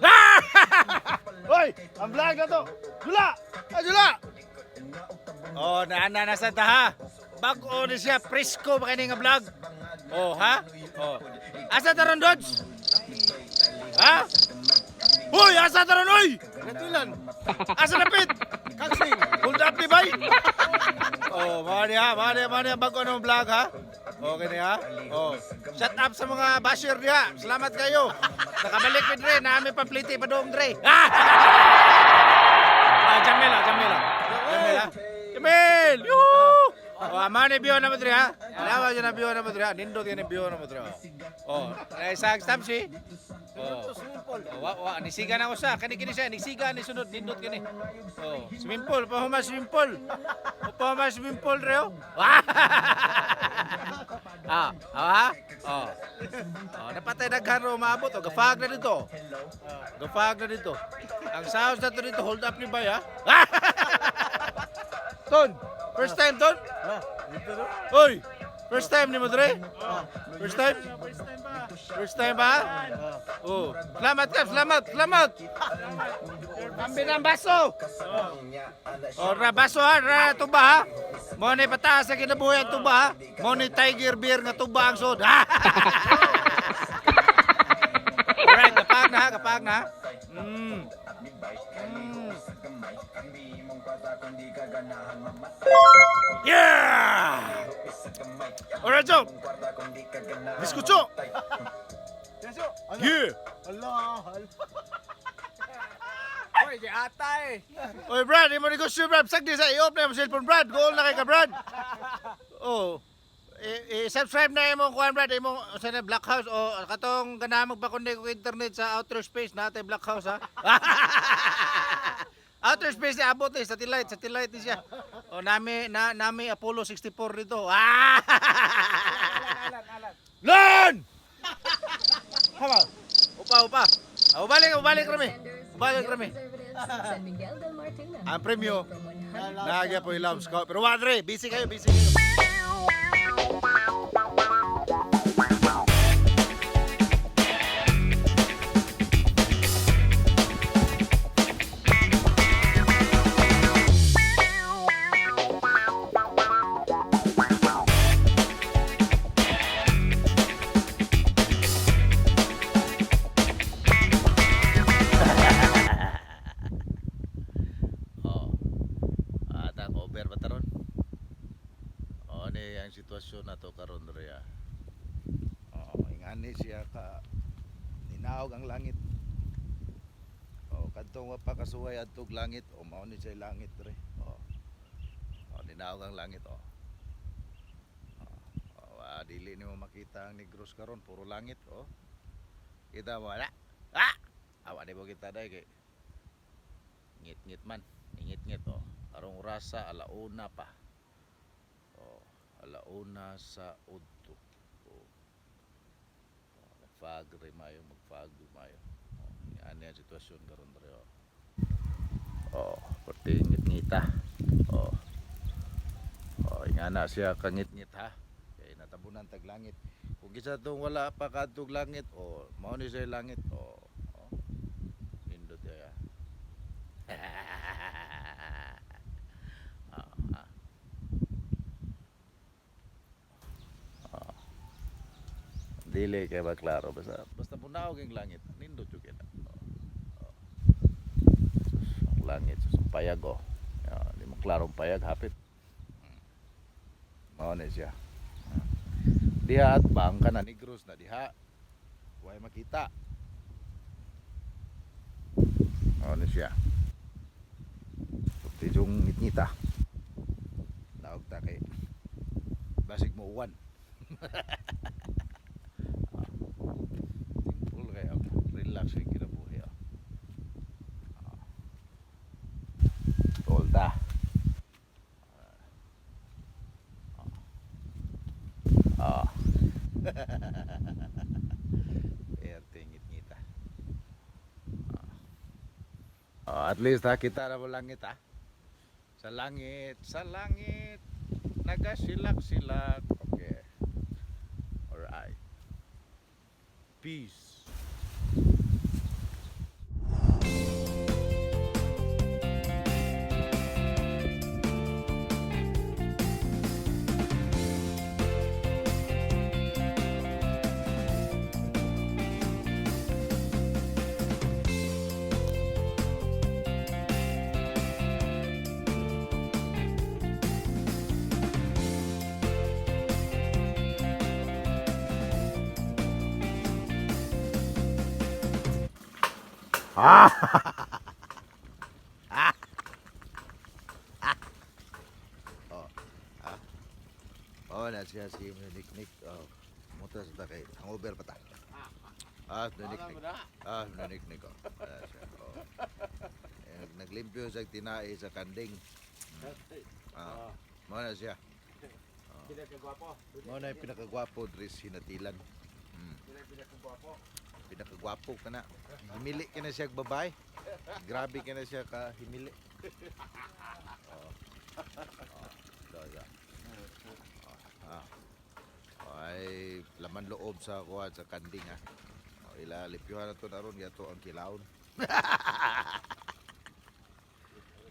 Ah! Hoy, ang vlog na to. Jula! Ah, Jula! Oh, naana na sa ta ha. Bag-o ni siya, presko ba kini nga vlog? Oh, ha? Oh. Asa ta ron, Dodge? Ha? Hoy, asa ta ron, oy? Natulan. Asa napit? Kaksing. Hold up ni bay. Oh, mga niya, mga niya, mga niya, bago anong vlog ha? Okay niya? Oh. Shut up sa mga basher niya. Salamat kayo. Nakabalik mi dre, naami pampliti pa doong dre. Ah! Ah, Jamel, ah, Jamel. Ah. Jamel, ah. Jamel! Yuhu! Oh, ama ni biyo na mo dre ha. Alawa dyan na biyo na mo dre ha. Nindot yan ni biyo na mo dre. Oh, isang stamp si. Oh. Oh, wa wa nisiga na usa kani kini siya nisiga ni sunod nindot kini. Oh, swimming pool pa huma swimming pool. Pa huma swimming pool reo. Ah, ah, oh. Oh, napatay daghan ro maabot oh, gafag na dito. Gafag na dito. Ang sounds na to dito hold up ni bay ha. Ton, first time ton? Ah, dito no? Oy, first time ni mo dre? First time? First time ba? First time ba? Oh, salamat ka, salamat, salamat. Ambil ang baso. Oh, ra baso ha, ra tuba ha. Mo ni pataas sa kinabuhi ang tuba ha. Mo ni Tiger Beer nga tuba ang sod. Alright, kapag na ha, kapag na. Yeah! Alright, Joe. Biskucho. Yeso. Ano? Yeah. Allah. Allah. Oy, di ata eh. Oy, Brad, imo negosyo, Brad. Sagdi sa i-off na yung cellphone, Brad. Goal na kay ka, Brad. Oh. I-subscribe na imong kuan, Brad. Imong sa na Black House o katong ganahan magpakonect og internet sa outer space na Black House ha. Outer space ni abot eh, satellite, satellite ni siya. O nami na nami Apollo 64 dito. Ah! Alan, alan. Lan! Hama. Upa, upa. Ah, ubalik, ubalik rami. Ubalik rami. San Miguel del Mar tuna. Ang premyo, From 100 Nagya po yung Scout. Pero wadre, busy kayo, busy kayo. Oh. Ata cover ba taron? Oh, ni ang sitwasyon nato karon diri ah. Oh, ingani siya ka ninaog ang langit. Oh, kadtong wa pa kasuway adtog langit, oh mao ni siya langit diri. Oh. Oh, ninaog ang langit oh. Oh, oh, ah, dili nimo makita ang Negros karon, puro langit oh. Kita mo wala. Ah! Awa di mo kita dai kay ngit-ngit man, ngit-ngit oh. Karong orasa alauna pa. Oh, alauna sa udto. Oh. Oh, nagfag rin mayo, magfag rin mayo. Oh, yan ang sitwasyon karon dre oh. Oh, perti ngit-ngita. Oh. Oh, ingana siya kangit-ngit ha. Kay natabunan tag langit. Kung kinsa tong wala pa kadtog langit, oh, mao ni siya langit. Oh. Oh. Nindot ya. Ah, ah. Ah. Dili kay ba klaro basta basta punaog ang langit nindot jud kay na. Oh. Oh. Sus, ang langit sus, ang payag oh. Ya, di mo klarong payag hapit. Mao ni siya. Diha at bang ka na Negros na diha. Way makita. Mao ni siya. Pati yung ngitngita. Naog ta kay basig mo uwan. Simple kayo. Relax yung kinabuhi. Oh. Ah. Tolda. Ah. Erte ngit-ngita. Oh, at least ha, kita na mo langit ha. Sa langit, nagasilak-silak. Okay. Alright. Peace. Ah! Ah! Ah! Oh. Ah. Oh, na siya si Nick Nick. Oh. Muta sa kay hangover pa ta. Ah, Nick Nick. Ah, Nick Nick. Oh. Wala siya. Oh. Eh, naglimpyo sa tinae sa kanding. Ah. Mao na siya. Pinakagwapo. Mao na yung pinakagwapo diri sa Hinatilan. Pinakagwapo. Pinakagwapo ka na. Himili ka na siya babae. Grabe ka na siya ka himili. Oh. Oh. Do, do. Oh. Ah. Ay, laman loob sa kuha sa kanding ha. Oh, ila lipyuhan na to na ron gato ang kilawon.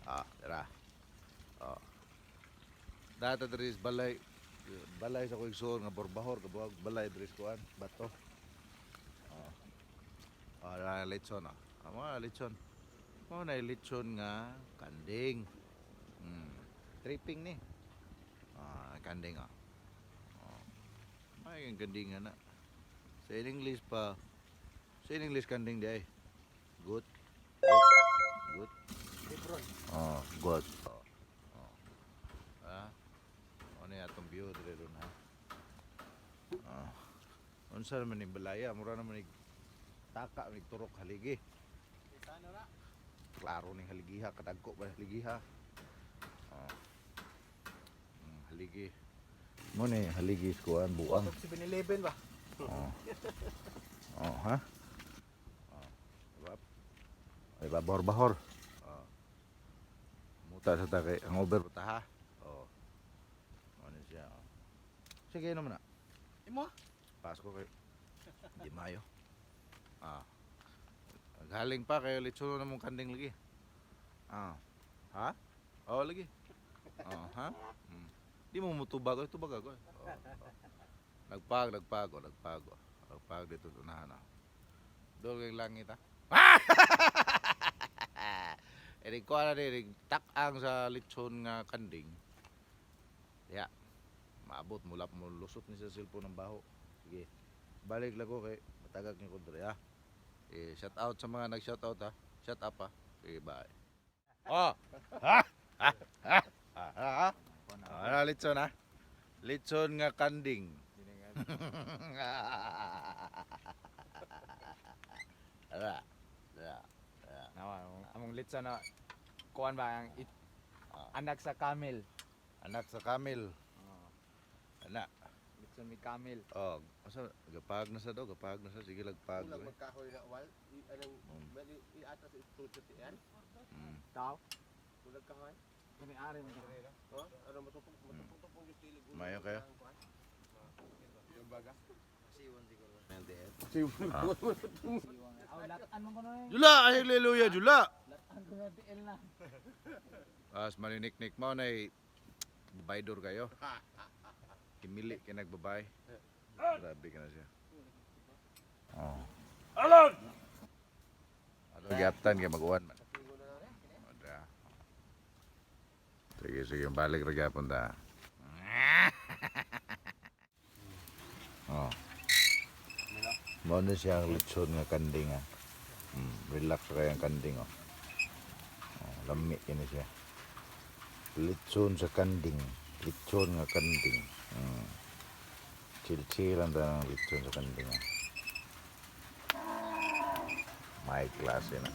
Ah, tara. Oh. Data diri sa balay balay sa ko igsoon nga borbahor kabuhag balay diri sa kuan bato. Oh, na lechon ah. Amo na lechon. Mo na lechon nga kanding. Tripping ni. Ah, kanding ah. Oh. Ay, ang kanding nga na. Sa in English pa. Sa in English kanding di ay. Good. Good. Good. Oh, good. Oh. Oh. Ah. Ano yung atong view dire ron ha? Ah. Unsa naman ni balaya, mura naman ni taka ni turok haligi. Klaro ni haligiha, kadagko ba haligiha? Oh. Haligi. Mo ni haligi sa kuan buang. 7-Eleven ba? Oh. Oh, ha? Oh. Diba? Diba, bahor-bahor. Oh. Muta sa takay, ang over ta ha. Oh. Ano siya? Oh. Sige naman na. Imo? Pasko kayo. Di mayo. Ah. Galing pa kayo litsuno na mong kanding lagi. Ah. Ha? Oh, lagi. Oh, ha? Di mo mutubag, ay tubag ako. Oh, oh. Nagpag, nagpag, oh, nagpag. Oh. Nagpag dito sa unahan. Ah. Doon kay langit ah. Inig ko na rin, takang sa litson nga kanding. Ya. Maabot mulap mo lusot ni sa cellphone ng baho. Sige. Balik lang ko kay matagag ni Kondre ha. Eh, shout out sa mga nag-shout out ha. Shout up ha. Sige, bye. Oh. Ha? Ha? Ha? Ha? Ha? Ah, litson ha. Litson nga kanding. Ara. Ara. Nawa, among litsa na kuan ba ang anak sa camel. Anak sa camel. Anak. Litson mi camel. Oh, asa gapag na sa do, gapag na sa sige lagpag. Kulang Eh. magkahoy na wal. Anong iata sa ituto yan? Tao. Kulang kahoy. Kani ari mo. Oh, ano matupong matupong yung tilig. Mayo kayo? Yung baga. Aw latan mo kuno eh. Jula, hallelujah, jula. Latan ko na DL na. As maniniknik mo na babaydor kayo. Himili ka nagbabay. Grabe ka na siya. Oh. Alon! Ano gyaptan kay mag-uwan man. Oda. Sige, sige, balik ra gyapon ta. Oh. Mao na siya ang lechon nga kanding ah. Relax kay ang kanding oh. Oh, lami kini siya. Lechon sa kanding. Lechon nga kanding. Chill-chill ang tanang lechon sa kanding. Ah. May klase na.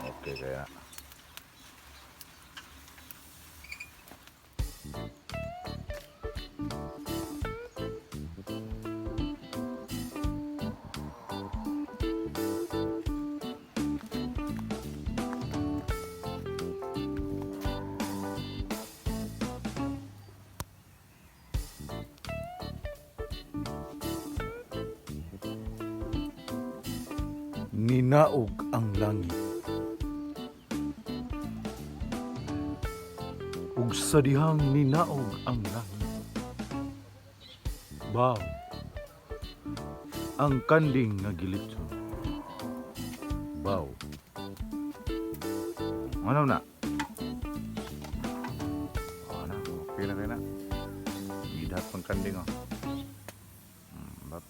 Okay kaya. Ninaog ang langit. Ug sa dihang ninaog ang langit. Baw. Ang kanding nga gilitson. Baw. Ano na? Ano na? Okay na kayo na. Gidat pang kanding oh. Bap.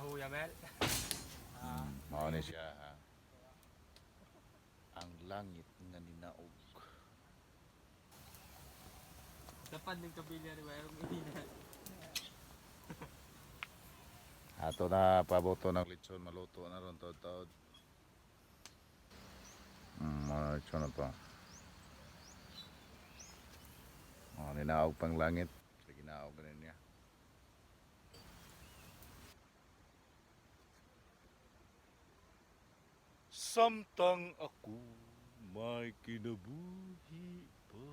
Huya Mel. Mao ni siya ha. Ang langit nga ninaog. Dapat ng kabilya ni Wairong ina. Ato na paboto ng lechon, maluto na ron taod-taod. Mga lechon na to. Oh, ninaog pang langit. Sige, ginaog na niya. Samtang ako may kinabuhi pa.